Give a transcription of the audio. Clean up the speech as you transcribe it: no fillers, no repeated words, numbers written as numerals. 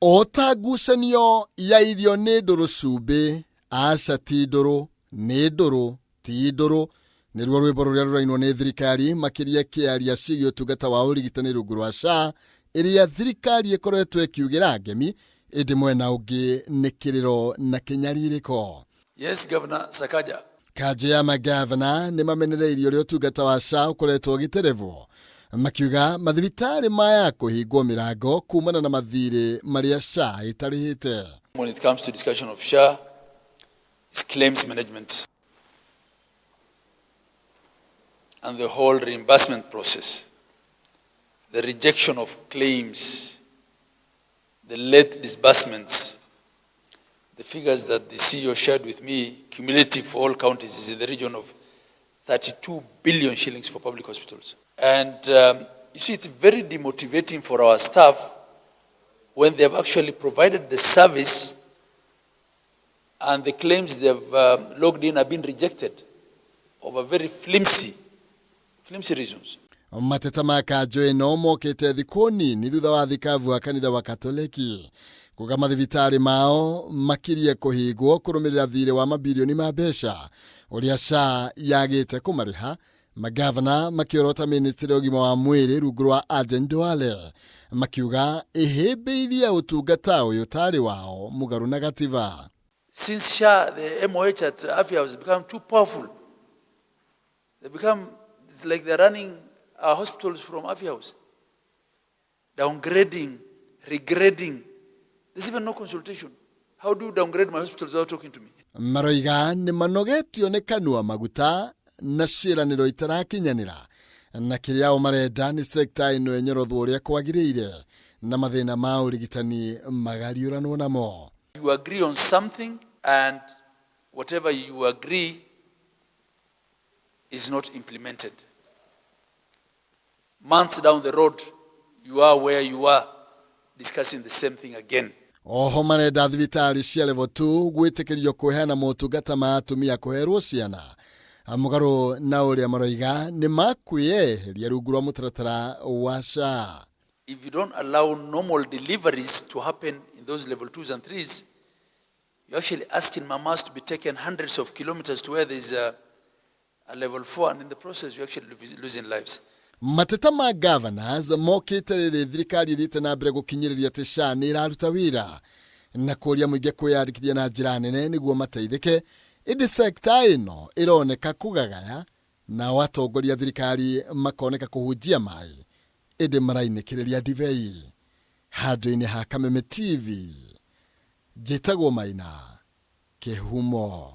O ta ngucanio ya irio nĩ ndũrũ cumbĩ, aca ti ndũrũ, nĩ ndũrũ, ti ndũrũ, nĩruo rwĩmbo rũrĩa rũrainwo nĩ thirikari makĩria ĩkĩaria ciĩgiĩ ũtungata wa ũrigitani rungu rwa SHA ĩrĩa thirikari ĩkoretwo ĩkiugĩra ngemi, ĩndĩ mwena ũngĩ nĩ kĩrĩro na kĩnyarirĩko. Yes, Governor Sakaja. Kanjũ ya magavana nĩ mamenereirie ũrĩa ũtungata wa SHA ũkoretwo ũgĩterebwo, makiuga mathibitarĩ maya kũhingwo mĩrango kumana na mathirĩ marĩa SHA ĩtarĩhĩte. When it comes to discussion of SHA, it's claims management and the whole reimbursement process, the rejection of claims, the late disbursements. The figures that the CEO shared with me, cumulative for all counties, is in the region of 32 billion shillings for public hospitals. And you see, it's very demotivating for our staff when they have actually provided the service and the claims they have logged in have been rejected over very flimsy, flimsy reasons. Mateta ma kanjũ ĩno mokĩte thikũ nini thutha wa thikabu wa kanitha wa Katoleki kuga mathibitarĩ mao makirie kũhingwo kũrũmĩrĩra thirĩ wa mabirioni ma mbeca ũrĩa SHA yagĩte kũmarĩha. Magavana makĩorota mĩnĩstĩrĩ ya ũgima wa mwĩrĩ rungu rwa Aden Duale, makiuga ĩhĩmbĩirie ũtungata ũyũ tarĩ wao mũgarũ na gatiba. Since SHA, the MOH at Afia has become too powerful. They become, it's like they're running our hospitals from Afia House. Downgrading, regrading. There's even no consultation. How do you downgrade my hospitals without talking to me? Maroiga nĩ manogetio nĩ kanua maguta na ciĩranĩro itarakinyanĩra, na kĩrĩa o marenda nĩ sekta ĩno ĩnyorothwo ũrĩa kwagĩrĩire na mathĩna ma ũrigitani magariũranwo namo. You agree on something and whatever you agree is not implemented. Months down the road, you are where you are discussing the same thing again. Oho marenda thibitarĩ cia level 2 gwĩtĩkĩrio kũheana motungata ma atumia kũherwo ciana, mũgarũ na ũrĩa maroiga nĩ makwĩyeheria rungu rwa mũtaratara wa SHA. If you don't allow normal deliveries to happen in those level 2s and 3s, you're actually asking mamas to be taken hundreds of kilometers to where there's a level 4, and in the process you're actually losing lives. Mateta ma governors mokĩte rĩrĩ thirikari ĩthiĩte na mbere gũkinyĩrĩria atĩ SHA nĩ ĩraruta wĩra na kũria mũingĩ kwĩyandĩkithia na njĩra nene nĩguo mateithĩke, ĩndĩ sekta ĩno ĩroneka kũgagaya, nao atongoria thirikari makoneka kũhunjia maĩ ĩndĩ marainĩkĩrĩria ndibei. Handũ-inĩ ha Kameme TV, njĩtagwo Maina Kĩhumo.